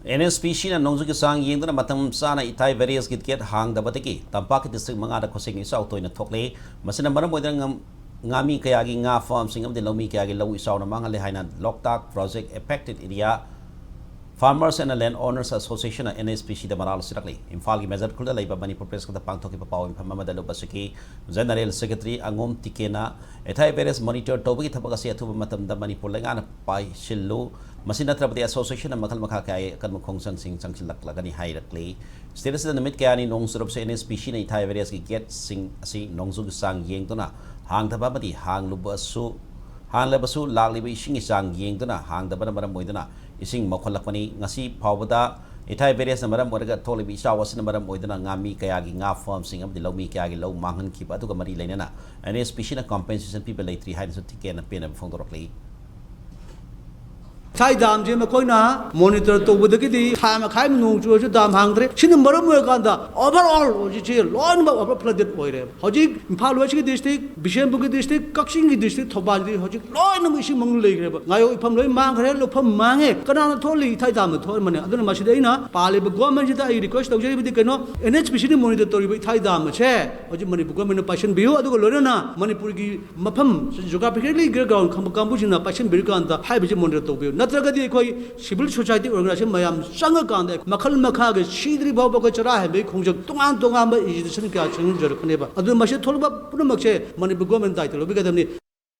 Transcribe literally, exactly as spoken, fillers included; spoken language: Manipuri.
ꯑꯦꯟ ꯑꯦꯁ ꯄꯤ ꯁꯤꯅ ꯅꯣꯡꯖꯨꯒꯤ ꯆꯥꯡ ꯌꯦꯡꯗꯨꯅ ꯃꯇꯝ ꯆꯥꯅ ꯏꯊꯥꯏ ꯕꯦꯔꯦꯖꯀꯤ ꯒꯦꯠ ꯍꯥꯡꯗꯕꯗꯒꯤ ꯇꯝꯄꯥꯛꯀꯤ ꯗꯤꯁꯇ꯭ꯔꯤꯛ ꯃꯉꯥꯗ ꯈꯨꯠꯁꯦꯝꯒꯤ ꯏꯆꯥꯎ ꯇꯣꯏꯅ ꯊꯣꯛꯂꯦ꯫ ꯃꯁꯤꯅ ꯃꯔꯝ ꯑꯣꯏꯗꯨꯅ ꯉꯝ-, ꯉꯥꯃꯤ ꯀꯌꯥꯒꯤ ꯉꯥ ꯐꯥꯔꯝꯁꯤꯡ ꯑꯃꯗꯤ ꯂꯧꯃꯤ ꯀꯌꯥꯒꯤ ꯂꯧ ꯏꯆꯥꯎꯅ ꯃꯥꯡꯍꯜꯂꯦ ꯍꯥꯏꯅ ꯂꯣꯛꯇꯥꯛ ꯄ꯭ꯔꯣꯖꯦꯛ ꯑꯦꯐꯦꯛꯇꯦꯗ ꯑꯦꯔꯤꯌꯥ ꯐꯥꯔꯃꯔꯁ ꯑꯦꯟ ꯂꯦꯟ ꯑꯣꯅꯔꯁ ꯑꯦꯁꯣꯁꯤꯌꯦꯁꯟꯅ ꯑꯦꯟ ꯑꯦꯁ ꯄꯤ ꯁꯤꯗ ꯃꯔꯥꯜ ꯁꯤꯔꯛꯂꯤ꯫ ꯏꯝꯐꯥꯜꯒꯤ ꯃꯦꯖꯠ ꯈꯨꯜꯗ ꯂꯩꯕ ꯃꯅꯤꯄꯨꯔ ꯄ꯭ꯔꯦꯁ ꯀ꯭ꯂꯕꯇ ꯄꯥꯡꯊꯣꯛꯈꯤꯕ ꯄꯥꯎ ꯃꯤꯐꯝ ꯑꯃꯗ ꯂꯨꯞ ꯑꯁꯤꯒꯤ ꯖꯦꯅꯔꯦꯜ ꯁꯦꯀ꯭ꯔꯦꯇꯔꯤ ꯑꯉꯣꯝ ꯇꯤꯀꯦꯅ ꯏꯊꯥꯏ ꯕꯦꯔꯦꯖ ꯃꯣꯅꯤꯇꯔ ꯇꯧꯕꯒꯤ ꯊꯕꯛ ꯑꯁꯤ ꯑꯊꯨꯕ ꯃꯇꯝꯗ ꯃꯅꯤꯄꯨꯔ ꯂꯩꯉꯥꯛꯅ ꯄꯥꯏꯁꯤꯜꯂꯨ, ꯃꯁꯤ ꯅꯠꯇ꯭ꯔꯕꯗꯤ ꯑꯦꯁꯣꯁꯤꯌꯦꯁꯟꯅ ꯃꯈꯜ ꯃꯈꯥ ꯀꯌꯥꯒꯤ ꯑꯀꯟꯕ ꯈꯣꯡꯖꯪꯁꯤꯡ ꯆꯪꯁꯤꯜꯂꯛꯂꯒꯅꯤ ꯍꯥꯏꯔꯛꯂꯤ꯫ ꯁ꯭ꯇꯦꯠ ꯑꯁꯤꯗ ꯅꯨꯃꯤꯠ ꯀꯌꯥꯅꯤ ꯅꯣꯡ ꯆꯨꯔꯕꯁꯨ ꯑꯦꯟ ꯑꯦꯁ ꯄꯤ ꯁꯤꯅ ꯏꯊꯥꯏ ꯕꯦꯔꯦꯖꯀꯤ ꯒꯦꯠꯁꯤꯡ ꯑꯁꯤ ꯅꯣꯡꯖꯨꯒꯤ ꯆꯥꯡ ꯌꯦꯡꯗꯨꯅ ꯍꯥꯡꯗꯕ ꯑꯃꯗꯤ ꯍꯥꯡꯂꯨꯕꯁꯨ, ꯍꯥꯡꯂꯕꯁꯨ ꯂꯥꯛꯂꯤꯕ ꯏꯁꯤꯡꯒꯤ ꯆꯥꯡ ꯌꯦꯡꯗꯨꯅ ꯍꯥꯡꯗꯕꯅ ꯃꯔꯝ ꯑꯣꯏꯗꯨꯅ ꯏꯁꯤꯡ ꯃꯣꯠꯈꯠꯂꯛꯄꯅꯤ꯫ ꯉꯁꯤ ꯐꯥꯎꯕꯗ ꯏꯊꯥꯏ ꯕꯦꯔꯦꯖꯅ ꯃꯔꯝ ꯑꯣꯏꯔꯒ ꯊꯣꯛꯂꯤꯕ ꯏꯆꯥꯎ ꯑꯁꯤꯅ ꯃꯔꯝ ꯑꯣꯏꯗꯨꯅ ꯉꯥꯃꯤ ꯀꯌꯥꯒꯤ ꯉꯥ ꯐꯥꯔꯝꯁꯤꯡ ꯑꯃꯗꯤ ꯂꯧꯃꯤ ꯀꯌꯥꯒꯤ ꯂꯧ ꯃꯥꯡꯍꯟꯈꯤꯕ ꯑꯗꯨꯒ ꯃꯔꯤ ꯂꯩꯅꯅ ꯑꯦꯟ ꯑꯦꯁ ꯄꯤ ꯁꯤꯅ ꯀꯝꯄꯦꯟꯁꯦꯁꯟ ꯄꯤꯕ ꯂꯩꯇ꯭ꯔꯤ ꯍꯥꯏꯅꯁꯨ ꯇꯤꯀꯦꯅ ꯄꯦꯟꯅꯕ ꯐꯣꯡꯗꯣꯔꯛꯂꯤ꯫ ꯏꯊꯥꯏ ꯗꯥꯝꯁꯦ ꯃꯈꯣꯏꯅ ꯃꯣꯅꯤꯇꯔ ꯇꯧꯕꯗꯒꯤꯗꯤ ꯊꯥ ꯃꯈꯥꯏ ꯑꯃ ꯅꯣꯡ ꯆꯨꯔꯁꯨ ꯗꯥꯝ ꯍꯥꯡꯗ꯭ꯔꯦ꯫ ꯁꯤꯅ ꯃꯔꯝ ꯑꯣꯏꯔꯀꯥꯟꯗ ꯑꯣꯚꯔ ꯑꯣꯜ ꯍꯧꯖꯤꯛꯁꯦ ꯂꯣꯏꯅꯃꯛ ꯑꯣꯚꯔ ꯐ꯭ꯂꯗꯦꯠ ꯑꯣꯏꯔꯦ꯫ ꯍꯧꯖꯤꯛ ꯏꯝꯐꯥꯜ ꯋꯦꯁꯀꯤ ꯗꯤꯁꯇ꯭ꯔꯤꯛ, ꯕꯤꯁꯦꯝꯄꯨꯔꯒꯤ ꯗꯤꯁꯇ꯭ꯔꯤꯛ, ꯀꯛꯆꯤꯡꯒꯤ ꯗꯤꯁꯇ꯭ꯔꯤꯛ, ꯊꯧꯕꯥꯜꯗꯤ ꯍꯧꯖꯤꯛ ꯂꯣꯏꯅꯃꯛ ꯏꯁꯤꯡ ꯃꯅꯨꯡꯗ ꯂꯩꯈ꯭ꯔꯦꯕ꯫ ꯉꯥꯌꯣꯛ ꯏꯐꯝ ꯂꯣꯏ ꯃꯥꯡꯈ꯭ꯔꯦ, ꯂꯧꯐꯝ ꯃꯥꯡꯉꯦ꯫ ꯀꯅꯥꯅ ꯊꯣꯛꯍꯜꯂꯤ? ꯏꯊꯥꯏ ꯗꯥꯝꯅ ꯊꯣꯛꯍꯟꯕꯅꯦ꯫ ꯑꯗꯨꯅ ꯃꯁꯤꯗ ꯑꯩꯅ ꯄꯥꯜꯂꯤꯕ ꯒꯣꯔꯃꯦꯟꯁꯤꯗ ꯑꯩ ꯔꯤꯀ꯭ꯋꯦꯁ ꯇꯧꯖꯔꯤꯕꯗꯤ ꯀꯩꯅꯣ, ꯑꯦꯟ ꯑꯦꯁ ꯄꯤ ꯁꯤꯅ ꯃꯣꯅꯤꯇꯔ ꯇꯧꯔꯤꯕ ꯏꯊꯥꯏ ꯗꯥꯝ ꯑꯁꯦ ꯍꯧꯖꯤꯛ ꯃꯅꯤꯄꯨꯔ ꯒꯣꯔꯃꯦꯟꯅ ꯄꯥꯏꯁꯤꯟꯕꯤꯌꯨ, ꯑꯗꯨꯒ ꯂꯣꯏꯅꯅ ꯃꯅꯤꯄꯨꯔꯒꯤ ꯃꯐꯝ geographically ꯒ꯭ꯔꯥꯎꯟ ꯈꯪꯕ ꯀꯥꯡꯕꯨꯁꯤꯡꯅ ꯄꯥꯏꯁꯤꯟꯕꯤꯔꯀꯥꯟꯗ ꯍꯥꯏꯔꯤꯕꯁꯤ ꯃꯣꯅꯤꯇꯔ ꯇꯧꯕꯤꯌꯨ꯫ ꯅꯠꯇ꯭ꯔꯒꯗꯤ ꯑꯩꯈꯣꯏ ꯁꯤꯚꯤꯜ ꯁꯣꯁꯥꯏꯇꯤ ꯑꯣꯔꯒꯅꯥꯏꯖꯦꯁꯟ ꯃꯌꯥꯝ ꯆꯪꯉꯀꯥꯟꯗ ꯃꯈꯜ ꯃꯈꯥꯒꯤ ꯁꯤꯗ꯭ꯔꯤ ꯐꯥꯎꯕ ꯑꯩꯈꯣꯏ ꯆꯔꯥ ꯍꯦꯟꯕꯒꯤ ꯈꯣꯡꯖꯪ ꯇꯣꯉꯥꯟ ꯇꯣꯉꯥꯟꯕ ꯑꯦꯖꯤꯇꯦꯁꯟ ꯀꯌꯥ ꯆꯪꯖꯔꯛꯀꯅꯦꯕ꯫ ꯑꯗꯨꯅ ꯃꯁꯤ ꯊꯣꯛꯂꯛꯄ ꯄꯨꯝꯅꯃꯛꯁꯦ ꯃꯅꯤꯄꯨꯔ ꯒꯣꯔꯃꯦꯟ ꯗꯥꯏꯇ ꯂꯧꯕꯤꯒꯗꯕꯅꯤ꯫